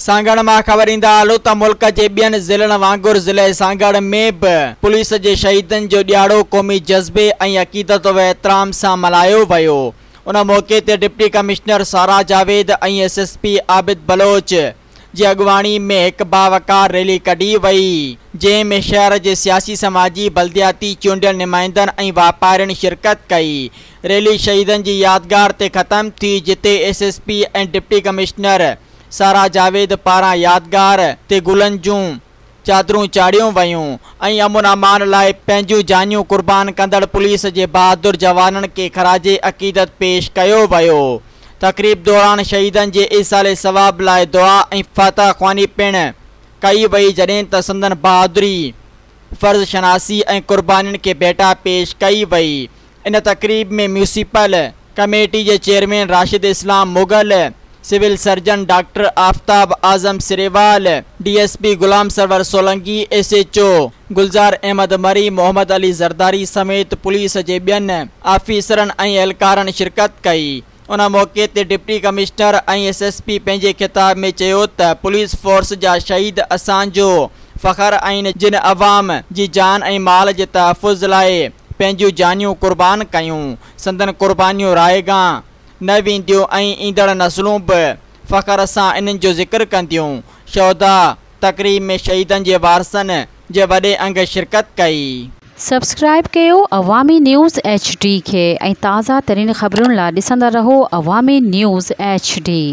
سانگهڙ مان خبر ڏيندا هلون ته ملڪ جي ٻين ضلعن وانگر ضلعي سانگهڙ ۾ به پوليس جي شهيدن جو ڏهاڙو قومي جذبي ۽ عقيدت و احترام سان ملهايو ويو. ان موقعي تي deputy commissioner Sara Javed ۽ S S P Abid Baloch جي اڳواڻي ۾ هڪ باوقار ريلي ڪڍي وئي، جنهن ۾ شهر جي سياسي سماجي، بلدياتي چونڊيل نمائندن ۽ واپارين شرڪت ڪئي. ريلي شهيدن جي يادگار تي ختم ٿي، جتي S S P ۽ deputy commissioner Sara Javed پاران يادگار تي گلن جون چادرون چاڙهيون ويون ۽ امن امان لاء پنهنجون جانيون قربان ڪندڙ پوليس جي بهادر جوانن کي خراج عقيدت پيش ڪيو ويو. تقريب دوران شهيدن جي ايصال ثواب لاء دعا ۽ فاتحه خواني پڻ ڪئي وئي جڏهن ته سندن بهادري، فرض شناسي ۽ قربانين کي ڀيٽا پيش ڪئي وئي. ان تقريب ۾ ميونسپل ڪميٽي جي chairman Rashid Islam Mughal, civil surgeon doctor Aftab Azam Sariwal, D S P Ghulam Sarwar Solangi, S H O Gulzar Ahmed Marri, Muhammad Ali Zardari سميت پوليس جي ٻين آفيسرن ۽ اهلڪارن شرڪت ڪئي. ان موقعي تي deputy commissioner ۽ S S P پنهنجي خطاب ۾ چيو ته پوليس فورس جا شهيد اسان جو فخر آهن جن عوام جي جان ۽ مال جي تحفظ لاء پنهنجون جانيون قربان ڪيون، سندن قربانيون رائيگان نه وينديون ۽ ايندڙ نسلون به فخر سان انهن جو ذڪر ڪنديون. شهداء تقريب ۾ شهيدن جي وارثن جي وڏي انگ شرڪت ڪئي. سبسڪرائيب ڪيو عوامي نيوز ايڇ ڊي کي ۽ تازه ترين خبرن لا ڏسندا رهو عوامي نيوز ايڇ ڊي.